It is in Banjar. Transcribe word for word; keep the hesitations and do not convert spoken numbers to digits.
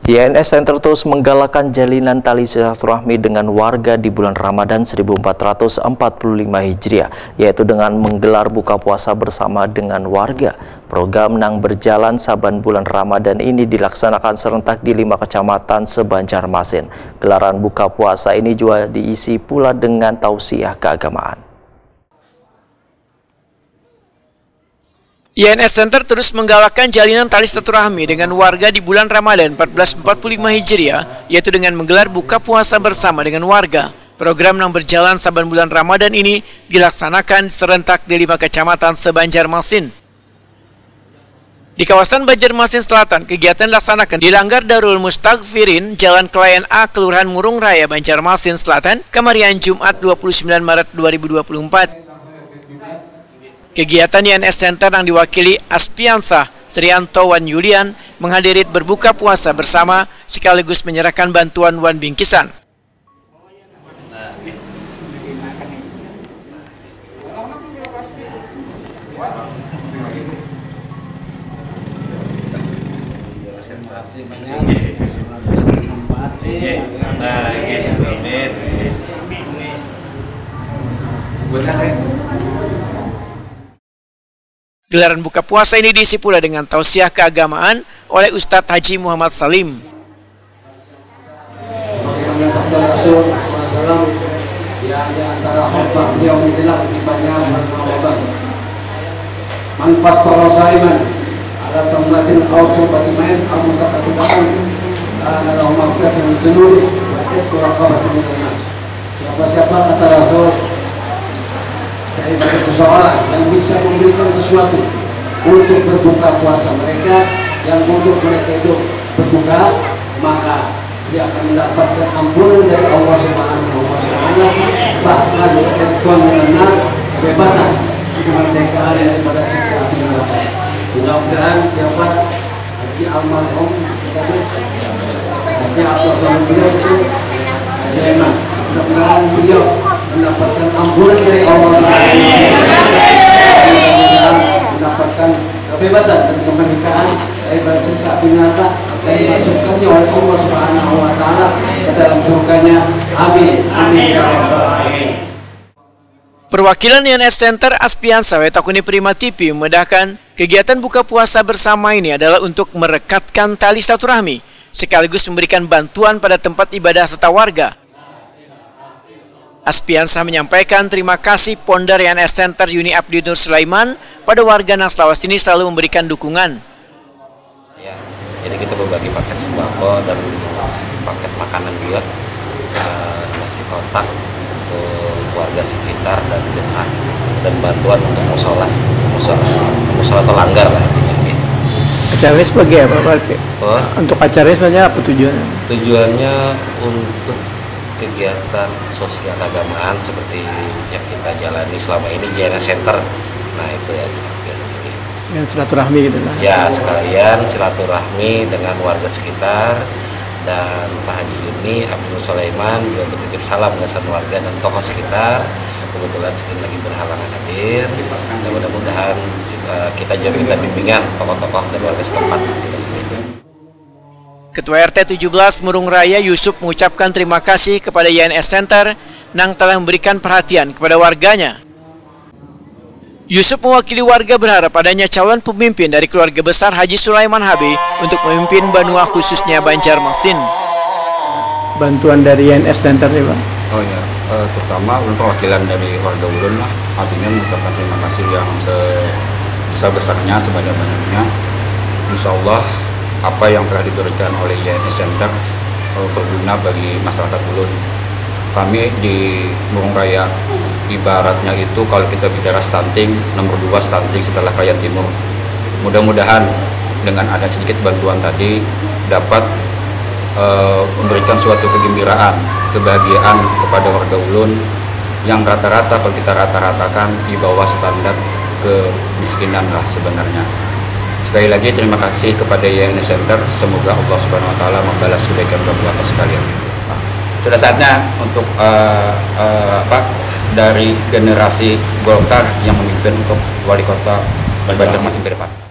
Y N S Center terus menggalakkan jalinan tali silaturahmi dengan warga di bulan Ramadan seribu empat ratus empat puluh lima Hijriah, yaitu dengan menggelar buka puasa bersama dengan warga. Program nang berjalan saban bulan Ramadan ini dilaksanakan serentak di lima kecamatan se-Banjarmasin. Gelaran buka puasa ini juga diisi pula dengan tausiah keagamaan. Y N S Center terus menggalakkan jalinan tali silaturahmi dengan warga di bulan Ramadan empat belas empat puluh lima Hijriah, yaitu dengan menggelar buka puasa bersama dengan warga. Program yang berjalan saban bulan Ramadan ini dilaksanakan serentak di lima kecamatan se-Banjarmasin. Di kawasan Banjarmasin Selatan, kegiatan dilaksanakan di Langgar Darul Mustaghfirin, Jalan Kelayan A, Kelurahan Murung Raya, Banjarmasin Selatan, kamarian Jumat dua puluh sembilan Maret dua ribu dua puluh empat. Kegiatan Y N S Center yang diwakili Aspiansah Srianto wan Yulian menghadiri berbuka puasa bersama sekaligus menyerahkan bantuan wan bingkisan. Gelaran buka puasa ini diisi pula dengan tausiah keagamaan oleh Ustadz Haji Muhammad Salim. Sebagaimana sabda Rasul sallallahu alaihi wasallam, yang di antara khutbah beliau menjelang tibanya bulan Ramadan, "Man fattara shaiman ala tamratin aw syurbatin ma'in aw muzaqatin laban, kana lahu maghfiratun min dzunubi wa itqu raqabatin minan nar." Siapa-siapa, kata Rasul, daripada seseorang yang bisa memberikan sesuatu untuk berbuka puasa mereka, yang untuk mereka itu berbuka, maka dia akan mendapatkan ampunan dari Allah Subhanahu wa Ta'ala, bahkan ridwan minan nar, kebebasan, kemerdekaan daripada siksa api neraka. Mudah-mudahan siapa Haji almarhum tadi, Haji Abdul Somad, beliau itu Haji Eman. Mudah-mudahan beliau mendapatkan ampunan dari Allah Subhanahu wa Ta'ala, mendapatkan kebebasan dan kemerdekaan dari siksa api neraka, dan dimasukkannya oleh Allah Subhanahu wa Ta'ala ke dalam surganya. Amin. Amin ya rabbal alamin. Perwakilan Y N S Center, Aspiansah Wetakuni Prima T V, memudahkan, kegiatan buka puasa bersama ini adalah untuk merekatkan tali silaturahmi sekaligus memberikan bantuan pada tempat ibadah serta warga. Aspiansah menyampaikan terima kasih founder Y N S Center, Yuni Abdi Nur Sulaiman, pada warga nang selawasini selalu memberikan dukungan. Ya, jadi kita berbagi paket sembako dan paket makanan juga, eh, nasi kotak untuk warga sekitar dan jemaat, dan bantuan untuk musola, musola, musola atau langgar lah intinya, gitu. Acara ini sebagai apa, Pak? Oh. Untuk acara ini sebenarnya apa tujuannya? Tujuannya untuk kegiatan sosial keagamaan seperti yang kita jalani selama ini di Y N S Center. Nah, itu ya, biasanya. Sekalian silaturahmi gitu lah. Ya, sekalian silaturahmi dengan warga sekitar, dan Pak Haji Yuni Abdul Sulaiman juga bertitip salam gasan warga dan tokoh sekitar. Kebetulan sidin lagi berhalangan hadir. Dan mudah-mudahan, eh, kita juga minta bimbingan tokoh-tokoh dan warga setempat. Ketua R T tujuh belas Murung Raya, Yusuf, mengucapkan terima kasih kepada Y N S Center nang telah memberikan perhatian kepada warganya. Yusuf mewakili warga berharap adanya calon pemimpin dari keluarga besar Haji Sulaiman Habib untuk memimpin banua, khususnya Banjarmasin. Bantuan dari Y N S Center nih, Pak? Oh ya, eh, terutama ulun perwakilan dari warga ulun lah, artinya mengucapkan terima kasih yang sebesar-besarnya, sebanyak-banyaknya. Insya Allah, apa yang telah diberikan oleh Y N S Center, eh, berguna bagi masyarakat ulun. Kami di Murung Raya, ibaratnya itu kalau kita bicara stunting, nomor dua stunting setelah Kayan Timur. Mudah-mudahan dengan ada sedikit bantuan tadi dapat, eh, memberikan suatu kegembiraan, kebahagiaan kepada warga ulun yang rata-rata, kalau kita rata-ratakan, di bawah standar kemiskinan lah sebenarnya. Sekali lagi, terima kasih kepada Y N S Center. Semoga Allah Subhanahu wa Ta'ala membalas kebaikan bapak-bapak sekalian. Sudah saatnya untuk, eh, eh, apa, dari generasi Golkar yang memimpin untuk wali kota Banjarmasin ke depan.